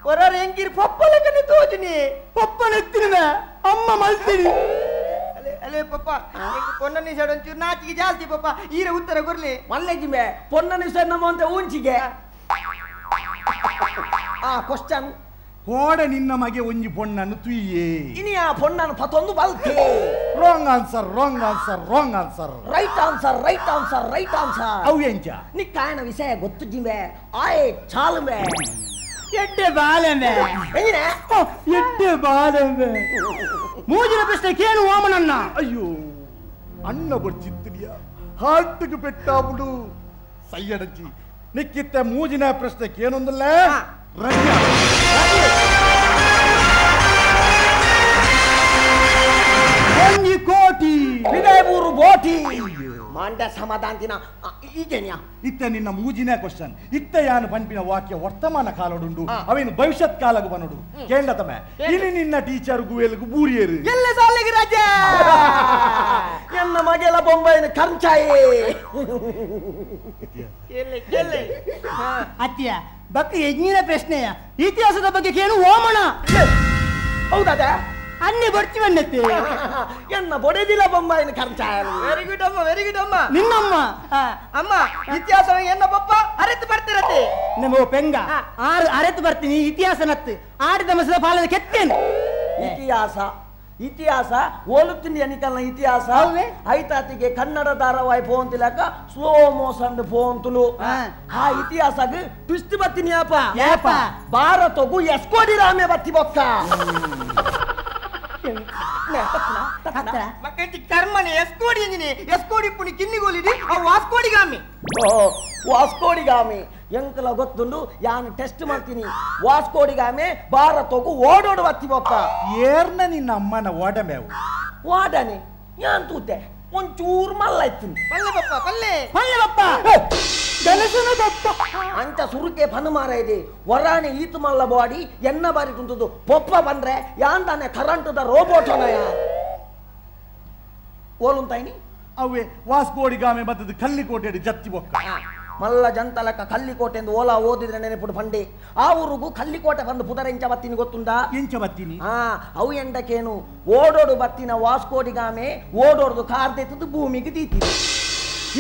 ಹೊರರು ಹೆಂಗಿರಿ ಪೊಪ್ಪಲಕನೆ ತೋಜಿನಿ ಪೊಪ್ಪನ ಎತ್ತಿನ ಅಮ್ಮ ಮಲ್ತೀನಿ ಅಲೆ ಅಲೆ ಪಪ್ಪ ಪೊನ್ನನಿ ಸೈಡ್ ಒಂಚೂರು ನಾಚಿಗೆ ಜಾಸ್ತಿ ಪಪ್ಪ ಈರ ಉತ್ತರ ಕೊರ್ಲಿ ಮಲ್ಲೆಜಿಮೆ ಪೊನ್ನನಿ ಸೈಡ್ ನಮ್ಮ ಅಂತ ಊಂಚಿಗೆ ಆ ಕ್ವಶನ್ ಕೋಡೆ ನಿನ್ನ ಮಗೆ ಒಂಜಿ ಪೊಣ್ಣನ್ನು ತುಯ್ಯೇ ಇನಿ ಆ ಪೊಣ್ಣನ್ನು ಪತೊಂದು ಬಲ್ತೆ wrong answer wrong answer wrong answer right answer right answer right answer ಅವು ಎಂಚ ನಿಕ್ಕಾಯನ ವಿಷಯ ಗೊತ್ತು ಜಿಂಬೆ ಆಯ್ ಚಾಲುಮೆ ಎಡ್ಡೆ ಬಾಲೆಂಬೆ ಎಂಜಿನ ಎಡ್ಡೆ ಬಾಲೆಂಬೆ ಮೂಜಿನ ಪ್ರಶ್ನೆ ಕೇಳು ವಾಮನಣ್ಣ ಅಯ್ಯೋ ಅಣ್ಣ ಬಡ್ಚಿತ್ತಿರಿಯ ಹಾರ್ಟ್ಗೆ ಪೆಟ್ಟಾಬುಡು ಸೈಯಡಂಚಿ ನಿಕ್ಕಿತ್ತ ಮೂಜಿನ ಪ್ರಶ್ನೆ ಕೇನೊಂದಲ್ಲ ರಜಾ ಒಂಜಿ ಕೋಟಿ ವಿನಯಪೂರು ಬೋಟಿ ಮಾಂಡ ಸಮಾಧಾನತಿನ ಈಗೇನ್ಯಾ ಇತ್ತ ನಿನ್ನ ಮೂಜಿನ ಕ್ವಶನ್ ಇತ್ತ ಯಾನು ಪಂಪಿನ ವಾಕ್ಯ ವರ್ತಮಾನ ಕಾಲಡುಂಡು ಅವೇನು ಭವಿಷ್ಯತ್ ಕಾಲಗು ಬನಡು ಕೇಂದ್ರ ತಮ್ಮ ಇಲ್ಲಿ ನಿನ್ನ ಟೀಚರ್ ಗುವೆಲ್ಗು ಬೂರಿಯರು ಎಲ್ಲ ಸಾಲಿಗೆ ರಾಜ ಎನ್ನ ಮಗೆಲ ಬೊಂಬೈನ ಕಂಚಾಯಿ ಅತ್ತಿಯ ಬಕ್ಕ ಯಜ್ಞಿನ ಪ್ರಶ್ನೆಯ ಇತಿಹಾಸದ ಬಗ್ಗೆ ಕೇಳು ಓಮಣ ಹೌದಾ ಅನ್ನೆ ಬರ್ತೀವನ್ನತ್ತೆ ಎನ್ನ ಬೊಡೆದಿಲ್ಲ ಬೊಂಬೈನ ಕಂಚಾಯ ವೆರಿ ಗುಡ್ ಅಮ್ಮ ವೆರಿ ಗುಡ್ ಅಮ್ಮ ನಿನ್ನಮ್ಮ ಅಮ್ಮ ಇತಿಹಾಸ ಎನ್ನ ಪಪ್ಪ ಅರೆತು ಬರ್ತಿರತ್ತೆ ನಮ್ಮ ಪೆಂಗ ಆರು ಅರೆತು ಬರ್ತೀನಿ ಇತಿಹಾಸ ನತ್ತು ಆಡಿದ ಮಸದ ಪಾಲದ ಕೆತ್ತೇನೆ ಇತಿಹಾಸ ಇತಿಹಾಸ ಓಲುತ್ತಿನಿ ಅನಿಕಲ್ನ ಇತಿಹಾಸ ಐತಾತಿಗೆ ಕನ್ನಡ ಧಾರಾವಾಹಿ ಪೋಂತಿಲಕ slow motion phone ಆ ಇತಿಹಾಸಗ್ ಟ್ವಿಸ್ಟ್ ಬತ್ತೀನಿ ಅಪ್ಪ ಭಾರತಗು ಎಸ್ಕೋಡಿ ರಾಮೆ ಬತ್ತಿ ಬೊಕ್ಕ ಕರ್ಮನೆ ಎಸ್ಕೋಡಿ ಎಂಜಿನಿ ಎಸ್ಕೋಡಿ ಪುಣಿ ಕಿನ್ನಿಗೋಲಿಡಿ ಅವು ವಾಸ್ಕೋಡಿಗಾಮಿ ಓ ವಾಸ್ಕೋಡಿಗಾಮಿ ಎಂಕಲ ಗೊತ್ತುಂಡು ಯಾನು ಟೆಸ್ಟ್ ಮಾಡ್ತೀನಿ ವಾಸ್ಕೋಡಿಗಾಮೆ ಭಾರತಗು ಓಡೋಡು ಬತ್ತಿ ಬೊಕ್ಕ ಏರ್ನ ನಿನ್ನ ಅಮ್ಮನ ಓಡಮೇವು ಓಡನೆ ಯಾನ್ ತೂತೆ ಒಂಚೂರು ಮಲ್ಲ ಇತ್ತು ಪಲ್ಲೆ ಬಪ್ಪ ಪಲ್ಲೆ ಪಲ್ಲೆ ಬಪ್ಪ ಕೆಲಸನ ಬಪ್ಪ ಅಂಚ ಸುರುಕೆ ಪನು ಮಾರ ಇದೆ ವರಾಣಿ ಈತು ಮಲ್ಲ ಬಾಡಿ ಎನ್ನ ಬಾರಿ ಕುಂತದ್ದು ಪೊಪ್ಪ ಬಂದ್ರೆ ಯಾನ್ ತಾನೆ ಕರಂಟದ ರೋಬೋಟ್ ಅನಯ ಓಲುಂತಾಯಿನಿ ಅವೇ ವಾಸ್ಕೋಡಿಗಾಮೆ ಬತ್ತದ ಕಲ್ಲಿಕೋಟೆ ಜತ್ತಿ ಬೊಕ್ಕ ಮಲ್ಲ ಜಂತಲಕ ಕಲ್ಲಿಕೋಟೆ ಎಂದು ಓಲಾ ಓದಿದ್ರೆ ನೆನಪುಡು ಪಂಡೆ ಆ ಊರುಗು ಕಲ್ಲಿಕೋಟೆ ಬಂದು ಪುದರ ಎಂಚ ಬತ್ತೀನಿ ಗೊತ್ತುಂಡಾ ಎಂಚ ಬತ್ತೀನಿ ಆ ಅವು ಎಂಡಕೇನು ಓಡೋಡು ಬತ್ತಿನ ವಾಸ್ಕೋಡಿಗಾಮೆ ಓಡೋಡ್ದು ಕಾರ್ ತೆತ್ತದು ಭೂಮಿಗೆ ದೀತಿ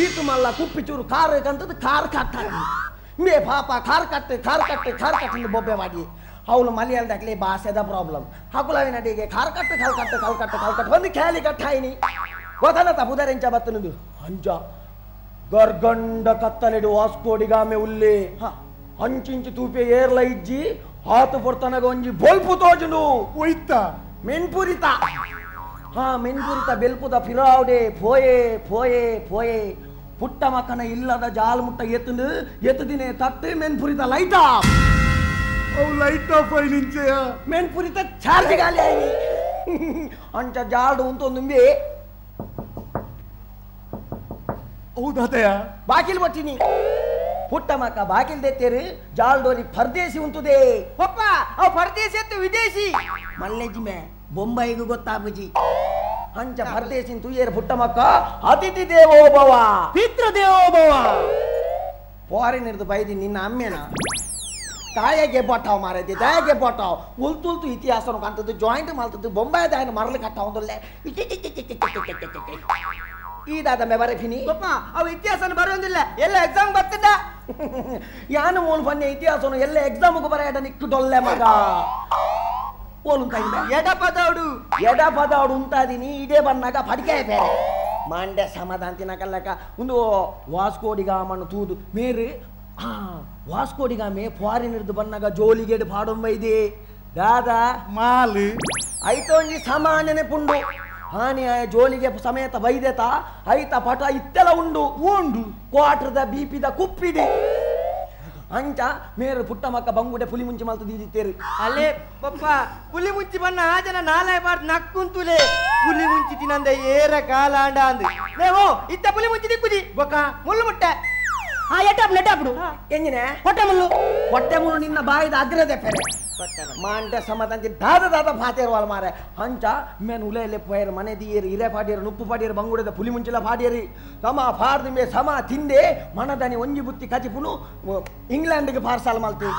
ಈತು ಮಲ್ಲ ಕುಪ್ಪಿಚೂರು ಕಾರ್ ಕಂತದ್ದು ಕಾರ್ ಕಟ್ಟ ಮೇ ಪಾಪ ಕಾರ್ ಕಟ್ಟು ಕಾರ್ ಕಟ್ಟು ಕಾರ್ ಕಟ್ಟು ಬೊಬ್ಬೆ ಮಾಡಿ ಅವಳು ಮಲಯಾಳದಾಗಲಿ ಭಾಷೆದ ಪ್ರಾಬ್ಲಮ್ ಹಕುಲವಿನ ಅಡಿಗೆ ಕಾರ್ ಕಟ್ಟು ಕಾಲ್ ಕಟ್ಟು ಕಾಲ್ ಕಟ್ಟು ಕಾಲ್ ಕಟ್ಟು ಒಂದು ಖ್ಯಾಲಿ ಕಟ್ಟಾಯಿನಿ ಗೊತ್ತನತ ಪುದರ ಎಂಚ ಬತ್ತನದು ಅಂಜ ಗರ್ಗಂಡ ಕತ್ತಲೆಡು ವಾಸ್ಕೋಡಿಗಾಮೆ ಉಲ್ಲೆ ಅಂಚಿಂಚು ತೂಪೆ ಏರ್ಲ ಇಜ್ಜಿ ಆತು ಪೊರ್ತನಗ ಒಂಜಿ ಬೊಲ್ಪು ತೋಜುನು ಒಯ್ತ ಮೆನ್ಪುರಿತ ಹಾ ಮೆನ್ಪುರಿತ ಬೆಲ್ಪುದ ಫಿರಾವ್ಡೆ ಫೋಯೆ ಫೋಯೆ ಫೋಯೆ ಪುಟ್ಟ ಮಕ್ಕನ ಇಲ್ಲದ ಜಾಲ್ ಮುಟ್ಟ ಎತ್ತುಂಡು ಎತ್ತುದಿನೇ ತಟ್ಟು ಮೆನ್ಪುರಿತ ಲೈಟ್ ಆಫ್ ಅವು ಲೈಟ್ ಆಫ್ ಐನಿಂಚೆಯ ಮೆನ್ಪುರಿತ ಚಾರ್ಜ್ ಗಾಲಿ ಆಯ್ನಿ ಅಂಚ ಜಾಲ್ಡು ಉಂತೊಂದುಂಬಿ ಹೌದಾತಯ್ಯ ಬಾಕಿಲ್ ಬಟ್ಟಿನಿ ಪುಟ್ಟ ಮಕ್ಕ ಬಾಕಿಲ್ ದೆತ್ತೇರು ಜಾಲ್ಡೋರಿ ಪರ್ದೇಸಿ ಉಂಟುದೇ ಪಪ್ಪ ಅವು ಪರ್ದೇಸಿ ಅತ್ತು ವಿದೇಶಿ ಮಲ್ಲೆಜಿಮೆ ಬೊಂಬೈಗೂ ಗೊತ್ತಾಬುಜಿ ಅಂಚ ಪರ್ದೇಸಿ ತುಯ್ಯೇರು ಪುಟ್ಟ ಮಕ್ಕ ಅತಿಥಿ ದೇವೋ ಭವ ಪಿತೃ ದೇವೋ ಭವ ಫಾರಿನರ್ದು ಬೈದಿ ನಿನ್ನ ಅಮ್ಮೇನ ತಾಯಗೆ ಬಟ್ಟಾವ್ ಮಾರೈತಿ ತಾಯಗೆ ಬಟ್ಟಾವ್ ಉಲ್ತು ಉಲ್ತು ಇತಿಹಾಸನು ಕಾಣ್ತದ್ದು ಜಾಯಿಂಟ್ ಮಾಡ್ತದ್ದು ಬೊಂಬಾಯಿ ದಾಯನ ಮರಳು ಕಟ್ಟಾವಂದೊಲ್ಲೆ ಈ ದಾದ ಮೆ ಬರಫಿನಿ ಪಪ್ಪ ಅವು ಇತಿಹಾಸನ ಬರೋದಿಲ್ಲ ಎಲ್ಲ ಎಕ್ಸಾಮ್ ಬರ್ತದ ಯಾನು ಮೂಲ ಬನ್ನಿ ಇತಿಹಾಸನು ಎಲ್ಲ ಎಕ್ಸಾಮ್ಗೂ ಬರೆಯಡ ನಿಕ್ಕು ಡೊಲ್ಲೆ ಮಗ ಓಲುಂತ ಎಡಪದವಡು ಎಡಪದವಡು ಉಂತಾದಿನಿ ಇದೇ ಬನ್ನಾಗ ಪಡಿಕೆ ಬೇರೆ ಮಾಂಡ್ಯ ಸಮಾಧಾನ ತಿನ್ನಕಲ್ಲಕ ಒಂದು ವಾಸ್ಕೋಡಿಗಾಮನ್ನು ತೂದು ಮೇರು ಆ ವಾಸ್ಕೋಡಿಗಾಮೆ ಫಾರಿನರ್ದು ಬನ್ನಾಗ ಜೋಲಿಗೇಡು ಪಾಡೊಂಬೈದೆ ದಾದಾ ಮಾಲು ಐತೊಂಜಿ ಸಾಮಾನ್ಯನೆ ಪುಂಡು ಹಾನಿ ಆಯ ಜೋಲಿಗೆ ಸಮೇತ ಬೈದೆತ ಐತ ಪಟ ಇತ್ತೆಲ್ಲ ಉಂಡು ಉಂಡು ಕ್ವಾಟ್ರದ ಬೀಪಿದ ಕುಪ್ಪಿದೆ ಅಂಚ ಮೇರು ಪುಟ್ಟ ಮಕ್ಕ ಬಂಗುಡೆ ಪುಲಿ ಮುಂಚಿ ಮಲ್ತು ದೀದಿತ್ತೇರು ಅಲ್ಲೇ ಪಪ್ಪ ಪುಲಿ ಮುಂಚಿ ಬಣ್ಣ ಆ ಜನ ನಾಲ್ай ಬಾರ್ದು ನಕ್ಕುಂತುಲೆ ಪುಲಿ ಮುಂಚಿ ತಿನ್ನಂದ ಏರ ಕಾಲಾಂಡ ಅಂದು ನೇವು ಇತ್ತ ಪುಲಿ ಮುಂಚಿ ದಿಕ್ಕುಜಿ ಬೊಕ್ಕ ಮುಳ್ಳು ಮುಟ್ಟೆ ಆ ಎಟ್ಟಾಪು ನೆಟ್ಟಾಪುಡು ಎಂಜಿನೆ ಹೊಟ್ಟೆ ಮುಳ್ಳು ಹೊಟ್ಟೆ ಮುಳ್ಳು ನಿನ್ನ ಬಾಯಿದ ಅಗ್ರದೆ ಪೆರೆ ಮಾಂಡೆ ಸಮದಂತಿ ದಾದ ದಾದ ಫಾತೇರ್ವಾಲ್ ಮಾರೆ ಅಂಚ ಮೇನ್ ಉಲೆಲೆ ಪೋಯರು ಮನೆ ದಿಯೇರು ಇರೆ ಪಾಡಿಯರು ನುಪ್ಪು ಪಾಡಿಯರು ಬಂಗುಡದ ಪುಲಿ ಮುಂಚಿಲ ಪಾಡಿಯರಿ ಸಮ ಫಾರ್ದು ಮೇ ಸಮ ತಿಂದೆ ಮನದನಿ ಒಂಜಿ ಬುತ್ತಿ ಕಚಿಪುನು ಇಂಗ್ಲೆಂಡ್ಗೆ ಪಾರ್ಸಲ್ ಮಲ್ತಿ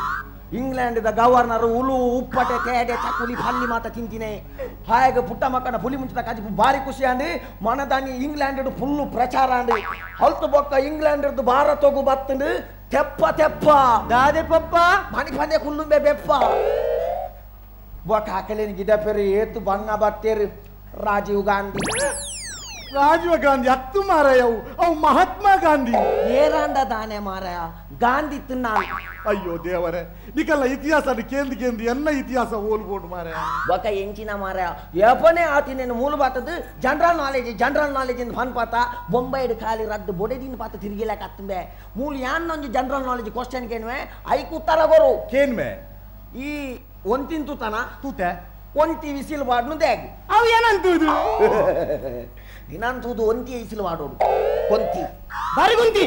ಇಂಗ್ಲೆಂಡ್ದ ಗವರ್ನರ್ ಉಲು ಉಪ್ಪಟೆ ತೇಡೆ ಚಕುಲಿ ಪಲ್ಲಿ ಮಾತ ತಿಂತಿನೇ ಹಾಗೆ ಪುಟ್ಟ ಮಕ್ಕನ ಪುಲಿ ಮುಂಚಿದ ಕಚಿಪು ಭಾರಿ ಖುಷಿ ಅಂದು ಮನದಾನಿ ಇಂಗ್ಲೆಂಡ್ ಫುಲ್ಲು ಪ್ರಚಾರ ಅಂದು ಹಲ್ತು ಬೊಕ್ಕ ಇಂಗ್ಲೆಂಡ್ ಭಾರತೋಗು ಬತ್ತಂಡು ತೆಪ್ಪ ತೆಪ್ಪ ದಾದೆ ಪಪ್ಪ ಮಣಿ ಪಂದೆ ಕುಲ್ಲುಂಬೆ ಬೆಪ್ಪ ಬೊಕ್ಕ ಹಾಕಲೇನು ಗಿಡ ಪೆರು ಏತು ಬಣ್ಣ ಬರ್ತೇರು ರಾಜೀವ್ ಗಾಂಧಿ ರಾಜೀವ್ ಗಾಂಧಿ ಹತ್ತು ಮಾರಾಯವು ಅವು ಮಹಾತ್ಮ ಗಾಂಧಿ ಏರಾಂಡ ದಾನೆ ಮಾರಾಯ ಗಾಂಧಿ ತಿನ್ನಾನು ಅಯ್ಯೋ ದೇವರೇ ನಿಕಲ್ಲ ಇತಿಹಾಸ ಕೇಂದ್ರ ಕೇಂದ್ರ ಎನ್ನ ಇತಿಹಾಸ ಓಲ್ಬೋಡು ಮಾರಾಯ ಬೊಕ ಎಂಚಿನ ಮಾರಾಯ ಏಪನೇ ಆತಿನೇನು ಮೂಲ ಬಾತದ್ದು general knowledge general knowledge ಇಂದ ಫನ್ ಪಾತ ಬೊಂಬೈಡ್ ಖಾಲಿ ರದ್ದು ಬೊಡೆದಿನ ಪಾತ ತಿರುಗಿಲಕ್ಕೆ ಹತ್ತಂಬೆ ಮೂಲ ಯಾನ್ನೊಂದು general knowledge question ಕೇನ್ವೆ ಐಕ್ ಉತ್ತರ ಕೊರು ಕೇನ್ವೆ ಈ ಒಂತಿನ್ ತೂತನ ತೂತೆ ಒಂತಿ ವಿಸಿಲ್ ವಾಡ್ನು ದ್ಯಾಗ್ ಅವು ಏನಂತೂದು ದಿನಂತೂದು ಒಂತಿ ವಿಸಿಲ್ ವಾಡೋಡು ಕೊಂತಿ ಬರಿಗುಂತಿ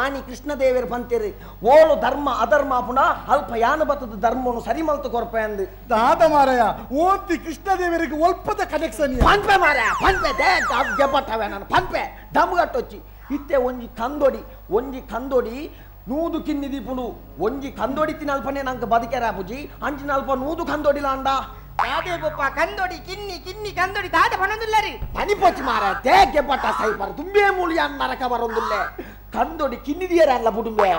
ಆನಿ ಕೃಷ್ಣದೇವರು ಪಂತೇರಿ ಓಲು ಧರ್ಮ ಅಧರ್ಮ ಪುನಃ ಅಲ್ಪ ಯಾನು ಬತ್ತದ ಧರ್ಮನು ಸರಿ ಮಲ್ತು ಕೊರ್ಪೆ ಅಂದು ದಾದ ಮಾರಾಯ ಓಂತಿ ಕೃಷ್ಣದೇವರಿಗೆ ಒಲ್ಪದ ಕನೆಕ್ಷನ್ ಪನ್ಪೆ ಮಾರಾಯ ಪನ್ಪೆ they ಗೆಬ್ಬಟ್ಟವೆ ನಾನು ಪನ್ಪೆ ದಮ್ಗಟ್ಟೊಚ್ಚಿ ಇತ್ತೆ ಒಂಜಿ ಕಂದೊಡಿ ಒಂಜಿ ಕಂದೊಡಿ ನೂದು ಕಿನ್ನಿ ದೀಪುಡು ಒಂಜಿ ಕಂದೊಡಿ ತಿನ್ನಲ್ಪನೆ ನಂಗೆ ಬದುಕೆರ ಪೂಜಿ ಅಂಚಿನಲ್ಪ ನೂದು ಕಂದೊಡಿಲಾಂಡ ತಾದೆ ಪಪ್ಪ ಕಂದೊಡಿ ಕಿನ್ನಿ ಕಿನ್ನಿ ಕಂದೊಡಿ ತಾದೆ ಪಣೊಂದುಲ್ಲರಿ ಪನಿಪೊಚ್ಚಿ ಮಾರ they ಗೆಬ್ಬಟ್ಟ ಸೈಪರ್ ತುಂಬೇ ಮೂಲಿ ನರಕ ಬರೊಂದುಲ್ಲೆ ಕಂದೊಡಿ ಕಿನ್ನಿದಿಯರ ಅಲ್ಲ ಬುಡುಂಬೆ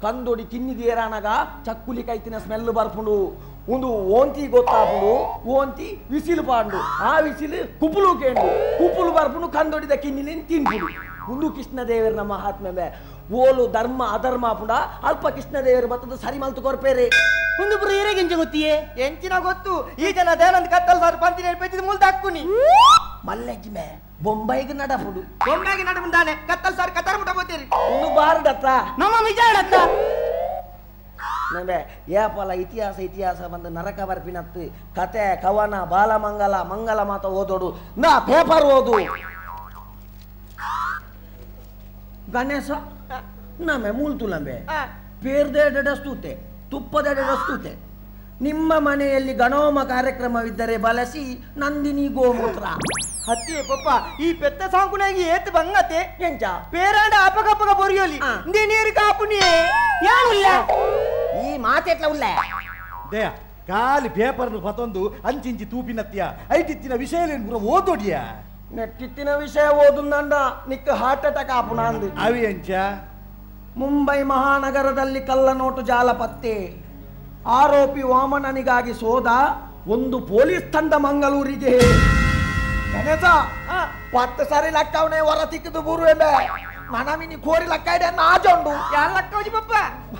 ಕಂದೊಡಿ ಕಿನ್ನಿದಿಯರನಗ ಚಕ್ಕುಲಿ ಕೈತಿನ ಸ್ಮೆಲ್ ಬರ್ಪುಂಡು ಒಂದು ಓಂತಿ ಗೊತ್ತಾಪುಂಡು ಓಂತಿ ವಿಸಿಲು ಪಾಂಡು ಆ ವಿಸಿಲು ಕುಪುಲು ಕೇಂಡು ಕುಪುಲು ಬರ್ಪುಂಡು ಕಂದೊಡಿದ ಕಿನ್ನಿಲಿನ ತಿನ್ಪುಡು ಒಂದು ಕೃಷ್ಣದೇವರ ಮಹಾತ್ಮೆ ಓಲು ಧರ್ಮ ಅಧರ್ಮ ಆಪುಂಡ ಅಲ್ಪ ಕೃಷ್ಣದೇವರು ಬತ್ತದ ಸರಿ ಮಲ್ತು ಕೊರ್ಪೇರೆ ಒಂದು ಪುರ ಏರೆಗೆ ಎಂಚ ಗೊತ್ತಿಯೇ ಎಂಚಿನ ಗೊತ್ತು ಈ ಜನ ದಯಾನಂದ ಕತ್ತಲ್ ಸಾರು ಪಂತಿನ ಪೆಚ್ಚಿದ ಮುಲ್ದ ಹಾಕುನಿ ಮಲ್ಲೆಜ್ಮೆ ಬೊಂಬೈಗೆ ನಡಪುಡು ಬೊಂಬೈಗೆ ನಡಪುಂಡಾನೆ ಕತ್ತಲ್ ಸಾರು ಕತ್ತಾರ ಮುಟ್ಟ ಬೋತೀರಿ ಒಂದು ಬಾರಡತ್ತ ನಮ್ಮ ನಿಜಾಡತ್ತ ನಮೆ ಏಪಲ ಇತಿಹಾಸ ಇತಿಹಾಸ ಬಂದು ನರಕ ಬರ್ಪಿನತ್ತು ಕತೆ ಕವನ ಬಾಲಮಂಗಲ ಮಂಗಲ ಮಾತ ಓದೋಡು ನಾ ಪೇಪರ್ ಓದು ಗಣೇಶ ನಮೆ ಮೂಲ್ತುಲಂಬೆ ಪೇರ್ದೆಡಸ್ತೂತೆ ತುಪ್ಪದೆಡಸ್ತೂತೆ ನಿಮ್ಮ ಮನೆಯಲ್ಲಿ ಗಣೋಮ ಕಾರ್ಯಕ್ರಮವಿದ್ದರೆ ಬಳಸಿ ನಂದಿನಿ ಗೋಮೂತ್ರ ಹತ್ತಿ ಪಪ್ಪ ಈ ಪೆತ್ತ ಸಾಂಕುನಾಗಿ ಏತ್ ಬಂಗತೆ ಎಂಚ ಪೇರಾಂಡ ಅಪಕಪಕ ಬೊರಿಯೋಲಿ ನೀರು ಕಾಪುನಿಯೇ ಯಾನುಲ್ಲ ಈ ಮಾತೆಟ್ಲ ಉಲ್ಲ ದಯ ಖಾಲಿ ಪೇಪರ್ನು ಪತೊಂದು ಅಂಚಿಂಚಿ ತೂಪಿನತ್ಯ ಐಟಿತ್ತಿನ ವಿಷಯ ಪೂರ ಓದೋಡಿಯ ನೆಟ್ಟಿತ್ತಿನ ವಿಷಯ ಓದುಂದಂಡ ನಿಕ್ಕ ಹಾರ್ಟ್ ಅಟ್ಯಾಕ್ ಆಪುಣ ಅಂದು ಅವಿ ಎಂಚ ಮುಂಬೈ ಮಹಾನಗರದಲ್ಲಿ ಕಳ್ಳನೋಟು ಜಾಲ ಪತ್ತೆ ಆರೋಪಿ ವಾಮನನಿಗಾಗಿ ಸೋದ ಒಂದು ಪೊಲೀಸ್ ತಂಡ ಮಂಗಳೂರಿಗೆ ಗಣೇಶ ಪತ್ತು ಸಾರಿ ಲಕ್ಕವನೇ ಹೊರ ತಿಕ್ಕಿದು ಬೂರುವೆ ಮನಮಿನಿ ಕೋರಿ ಲಕ್ಕ ಇದೆ ನಾಜೊಂಡು ಯಾರ ಲಕ್ಕ ಪಪ್ಪ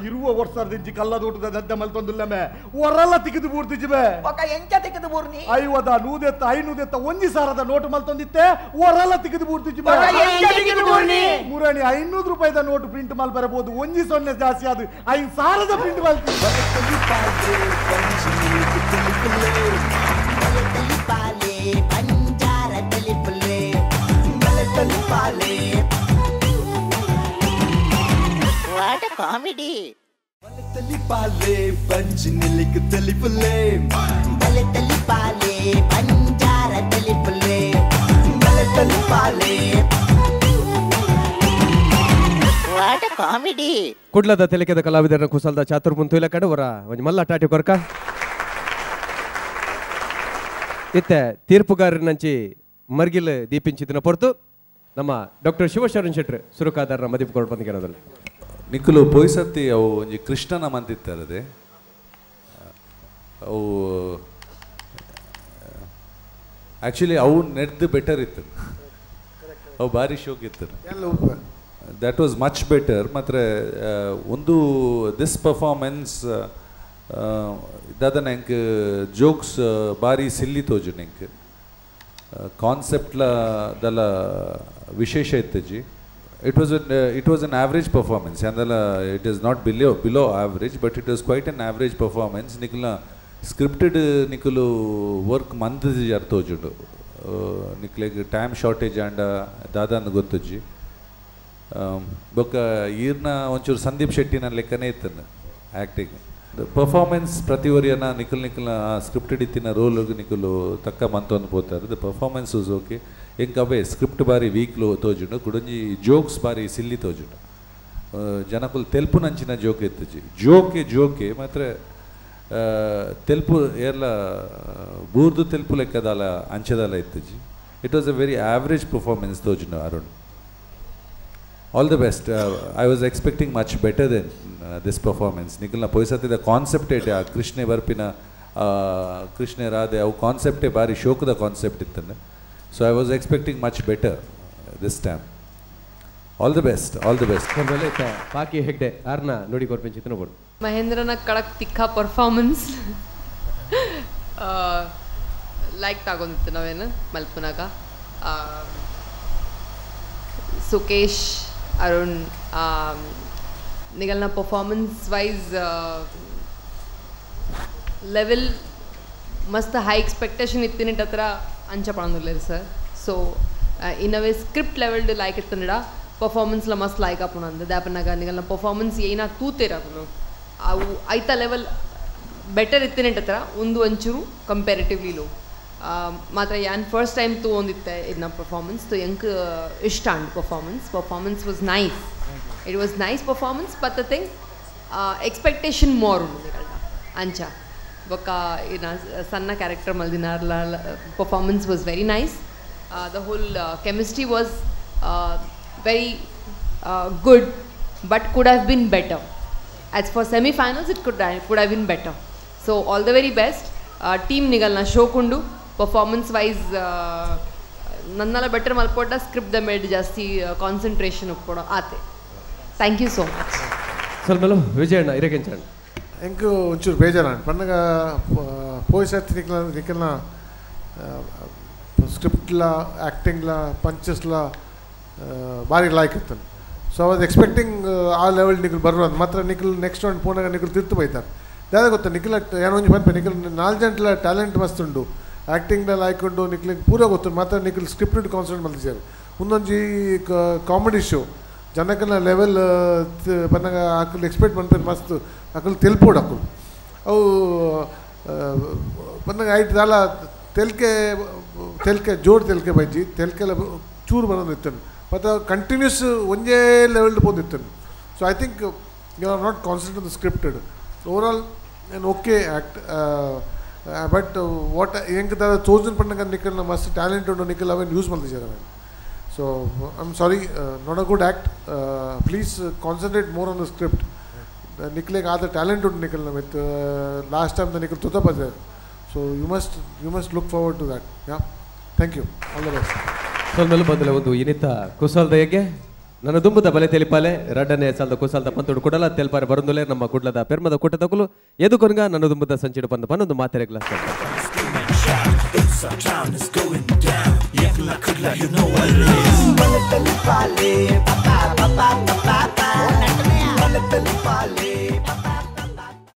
ಇರುವ ವರ್ಷದಿಂಚಿ ಕಲ್ಲದೋಟದ ದದ್ದ ಮಲ್ತೊಂದುಲ್ಲಮೆ ಹೊರಲ್ಲ ತಿಕ್ಕಿದು ಬೂರ್ತಿಜಿಬೆ ಪಕ್ಕ ಎಂಚ ತಿಕ್ಕಿದು ಬೂರ್ನಿ ಐವದ ನೂದೆತ್ತ ಐನೂದೆತ್ತ ಒಂಜಿ ಸಾರದ ನೋಟು ಮಲ್ತೊಂದಿತ್ತೆ ಹೊರಲ್ಲ ತಿಕ್ಕಿದು ಬೂರ್ತಿಜಿಬೆ ಮುರಣಿ 500 ರೂಪಾಯಿದ ನೋಟು ಪ್ರಿಂಟ್ ಮಲ್ ಬರಬಹುದು ಒಂಜಿ ಸೊನ್ನೆ ಜಾಸ್ತಿ ಅದು 5 ಸಾವಿರದ print Malti What a comedy! Balettalipale panchi telipulle Balettalipale panchara telipulle Balettalipale. What a comedy! ಕುಡ್ಲದ ತೆಲಿಕೆದ ಕಲಾವಿದರ ಕುಸಲ್ದ ಚಾತುರ್ಮುನ್ ತುಯ್ಲ ಕಡವರ ಒಂಜಿ ಮಲ್ಲ ಟಾಟಿ ಕೊರ್ಕ ಇತ್ತೆ ತೀರ್ಪುಗಾರನಂಚಿ ಮರ್ಗಿಲ್ ದೀಪಿಂಚಿದಿನ ಪೊರ್ತು ನಮ್ಮ ಡಾಕ್ಟರ್ ಶಿವಶರಣ್ ಶೆಟ್ರು ಸುರುಕಾದಾರರ ಮದಿಪು ಕೊಡ್ಬಂದಿರೋದಲ್ಲ ನಿಕ್ಕುಲು ಪೊಯ್ಸತ್ತಿ ಅವು ಒಂಜಿ ಕೃಷ್ಣನ ಮಂತಿತ್ತರದೆ ಅವು ಆ್ಯಕ್ಚುಲಿ ಅವು ನೆಡ್ದು ಬೆಟರ್ ಇತ್ತು ಅವು ಭಾರಿ ಶೋಕ್ ಇತ್ತು that was much better ಮಾತ್ರ ಒಂದು this performance ದಾದನ ಎಂಕ್ ಜೋಕ್ಸ್ ಭಾರಿ ಸಿಲ್ಲಿ ತೋಜುಂಡು ಎಂಕ್ ಕಾನ್ಸೆಪ್ಟ್ಲ ದಲ ವಿಶೇಷ ಇತ್ತಜಿ. It was an average performance. Andala it is not below average, but it was quite an average performance. Nikula scripted nikulu work mandiji arthojudu. Nikleg time shortage and dada andu gottuji. Bokka eerna onchuru Sandeep Shetty na lekkane ittanu acting. The performance prativariyana nikul nikula scripted ittina role nikulu takka mantondu potaru. The performance was okay. ಎಂಕವೇ script ಬಾರಿ ವೀಕ್ಲು ತೋಜುಂಡು ಕುಡೊಂಜಿ jokes ಬಾರಿ ಸಿಲ್ಲಿ ತೋಜುಂಡು ಜನಕುಲು ತೆಲ್ಪುನಂಚಿನ joke ಇತ್ತುಜಿ ಜೋಕೆ ಜೋಕೆ ಮಾತ್ರ ತೆಲ್ಪು ಏರ್ಲ ಬೂರ್ದು ತೆಲ್ಪು ಲೆಕ್ಕದಾಲ ಅಂಚದಾಲ ಇತ್ತುಜಿ. It was a very average performance ತೋಜುಂಡು Arun. All the best. I was expecting much better than this performance. ನಿಖಲ್ನ ಪೊಯ್ಸತ್ತಿದ concept ಏಟೆ ಆ ಕೃಷ್ಣೆ ಬರ್ಪಿನ ಕೃಷ್ಣೆ ರಾಧೆ ಅವು ಕಾನ್ಸೆಪ್ಟೇ ಬಾರಿ ಶೋಕದ concept ಇತ್ತಂದೆ. So I was expecting much better this time. All the best, all the best. Paki Hegde Arna Nodi Korpenchitna bodu. Mahendrana kadak tikka performance. Like tagondittu navenu malpunaga. Sukesh, Arun, nigalna performance wise level mast high expectation ittinit atra ಅಂಚ ಪಣಂದುಲ್ಲೆರ್ sir. So in a way script level like ಇತ್ತಂಡ ಪರ್ಫಾರ್ಮೆನ್ಸ್ಲ ಮಸ್ತ್ like ಆಪುಣಂದು ದಾಪನಾಗ ನಿಗಲ್ನ performance ಏನ ತೂತೇರಾಪುನು ಅವು ಐತ level better ಇತ್ತಿನೆಂಟ ಹತ್ರ ಒಂದು ಒಂಚೂರು comparatively ಲೋ ಮಾತ್ರ ಯಾನ್ ಫಸ್ಟ್ ಟೈಮ್ ತೂವೊಂದಿತ್ತೆ ಇದನ್ನ ಪರ್ಫಾರ್ಮೆನ್ಸ್ ತು ಎಂಕ್ ಇಷ್ಟ and performance was nice. It was nice performance but the thing expectation more ಉಂಡು ನಿಗಲ್ನ ಅಂಚ ಬೊಕ್ಕ ಇನ್ನ ಸಣ್ಣ character ಮಲ್ದಿನಾರ್ಲ performance was very nice. The whole chemistry was very good but could have been better. As for semifinals it could have been better. So all the very best team ನಿಗಲ್ನ ಶೋಕುಂಡು performance wise ನನ್ನೆಲ್ಲ better ಮಲ್ಪೋಟ script the made ಜಾಸ್ತಿ concentration ಉಪ್ಪೋಡ ಆತೆ. Thank you so much. ಸ್ವಲ್ಪ ವಿಜಯಣ್ಣ ಇರಕೆಂಚಣ್ಣ ಎಂಕು ಒಂಚೂರು ಬೇಜಾರಾಂಡ್ ಪನ್ನಗ ಪೋಯ್ ಸರ್ತಿ ನಿಕ್ಲ ನಿಕಲ್ನ ಸ್ಕ್ರಿಪ್ಟ್ಲ ಆ್ಯಕ್ಟಿಂಗ್ಲ ಪಂಚಸ್ಲ ಭಾರಿ ಲಾಯ್ಕ್ ಇತ್ತನು. ಸೊ I was expecting ಆ ಲೆವೆಲ್ ನಿಖಲ್ ಬರುವ ಮಾತ್ರ ನಿಖಲ್ ನೆಕ್ಸ್ಟ್ ರೌಂಡ್ ಪೋನಾಗ ನಿಖಲ್ ತಿರ್ತು ಬೈತಾರೆ. ದಾದ ಗೊತ್ತಾ ನಿಖಲ್ ಏನೋ ಒಂಜಿ ಪನ್ಪೆ ನಿಖಲ್ ನಾಲ್ಕು ಜಂಟ್ಲ ಟ್ಯಾಲೆಂಟ್ ಮಸ್ತ್ ಉಂಡು ಆ್ಯಕ್ಟಿಂಗ್ಲ ಲಾಯ್ಕ್ ಉಂಡು ನಿಖಲಿಗೆ ಪೂರ ಗೊತ್ತು ಮಾತ್ರ ನಿಖಲ್ ಸ್ಕ್ರಿಪ್ಟ್ ಕಾನ್ಸಂಟ್ರೇಟ್ ಮಲ್ತಿದ್ದಾರೆ. ಒಂದೊಂಜಿ ಕಾಮಿಡಿ ಶೋ ಜನಕನ ಲೆವೆಲ್ ಪನ್ನಗ ಅಕಲ್ ಎಕ್ಸ್ಪೆಕ್ಟ್ ಮನ್ಪೇರು ಮಸ್ತ್ ಅಕಲ್ ತೆಲ್ಪೋಡು ಅಕುಲು ಅವು ಪನ್ನಗ ಐಟ್ ದಾಲ ತೆಲ್ಕೆ ತೆಲ್ಕೆ ಜೋರು ತೆಲ್ಕೆ ಬಜ್ಜಿ ತೆಲ್ಕೆಲ್ಲ ಚೂರು ಬರೋದು ಇತ್ತನು ಮತ್ತು ಕಂಟಿನ್ಯೂಸ್ ಒಂದೇ level ಪೋದಿತ್ತನು. So I think you are not concentrate on the scripted overall and okay act but what ಎಂಕ್ ದಾದ ಚೋಸನ್ ಪನ್ನಗ ನಿಖಲ್ನ ಮಸ್ತ್ ಟ್ಯಾಲೆಂಟ್ ಉಂಡು ನಿಖಲ್ ಅವೇನು ಯೂಸ್ ಮಲ್ತಿದ್ದಾರೆ ಅವೇನು. So I'm sorry, not a good act. Please concentrate more on the script. ನಿಖಲಿಗೆ ಆದ talent ಉಂಟು ನಿಖಲ್ನ with last time the Nikhil ತುತ್ತಪದೆ. So you must look forward to that. Yeah, thank you, all the best. ಸ್ವಲ್ಪ ಬಂದಲೆ ಒಂದು ಇನಿತ ಕುಸಲ್ದ ಹೇಗೆ ನನ್ನ ದುಂಬದ ಬಲೆ ತೆಲಿಪಾಲೆ ರಡ್ಡನೆ ಸಾಲದ ಕುಸಲ್ದ ಪಂತೋಡು ಕೊಡಲ ತೆಲ್ಪಾರೆ ಬರಂದುಲೆ ನಮ್ಮ ಕುಡ್ಲದ ಪೆರ್ಮದ ಕೂಟದಕುಲು ಎದುಕೊನ್ಗ ನನ್ನ ದುಂಬದ ಸಂಚಿಡು ಬಂದ ಪನ್ನೊಂದು ಮಾತೆರೆಗ್ಲ. Pale, pa pa pa pa pa pa.